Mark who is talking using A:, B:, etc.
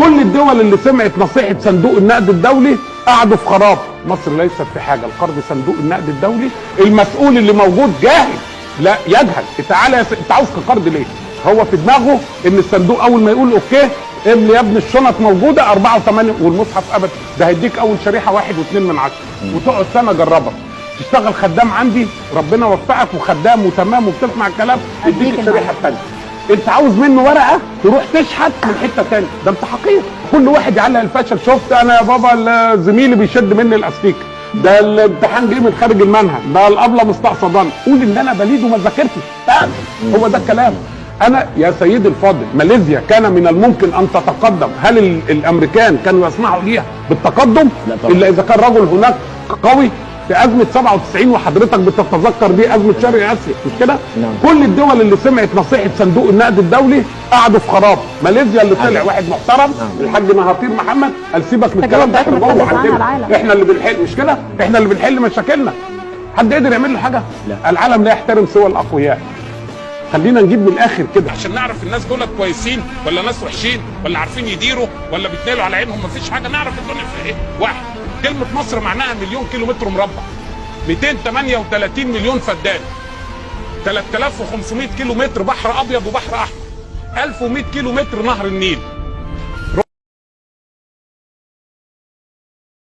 A: كل الدول اللي سمعت نصيحة صندوق النقد الدولي قعدوا في خراب. مصر ليست في حاجة القرض صندوق النقد الدولي. المسؤول اللي موجود جاهل، لا يجهل. تعالى انت عاوز قرض ليه؟ هو في دماغه ان الصندوق اول ما يقول okay املي يا ابن الشنط موجودة 4 و8 والمصحف ابدا، ده هيديك اول شريحة 1.2 وتقعد سنة جربها. تشتغل خدام عندي ربنا وفقك وخدام وتمام وبتسمع الكلام، يديك الشريحة الثانية. انت عاوز منه ورقة تروح تشحت من حتة ثانية، ده انت حقير. كل واحد يعلق الفشل. شفت انا يا بابا زميلي بيشد مني الاستيك، ده الامتحان جه من خارج المنهج، ده الابله مستقصداني. قول ان انا بليد وما ذاكرتش، هو ده الكلام. انا يا سيدي الفاضل، ماليزيا كان من الممكن ان تتقدم، هل الامريكان كانوا يسمحوا ليها بالتقدم؟
B: لا طبعا.
A: الا اذا كان رجل هناك قوي. في ازمة 97 وحضرتك بتتذكر دي ازمة شرق اسيا، مش كده؟
B: نعم.
A: كل الدول اللي سمعت نصيحة صندوق النقد الدولي قعدوا في خراب. ماليزيا اللي طلع واحد محترم، الحاج مهاتير محمد، قال سيبك من الكلام ده، احنا جوه عندنا، احنا اللي بنحل، مش كده؟ احنا اللي بنحل مشاكلنا. حد قدر يعمل له حاجة؟
B: لا.
A: العالم لا يحترم سوى الاقوياء. خلينا نجيب من الاخر كده عشان نعرف الناس دول كويسين ولا ناس وحشين ولا عارفين يديروا ولا بيتنالوا على عينهم، مفيش حاجة، نعرف الدنيا فيها ايه. واحد، كلمة مصر معناها 1,000,000 كيلو متر مربع، 238 مليون فدان، 3500 كيلو متر بحر ابيض وبحر احمر، 1100 كيلو متر نهر النيل.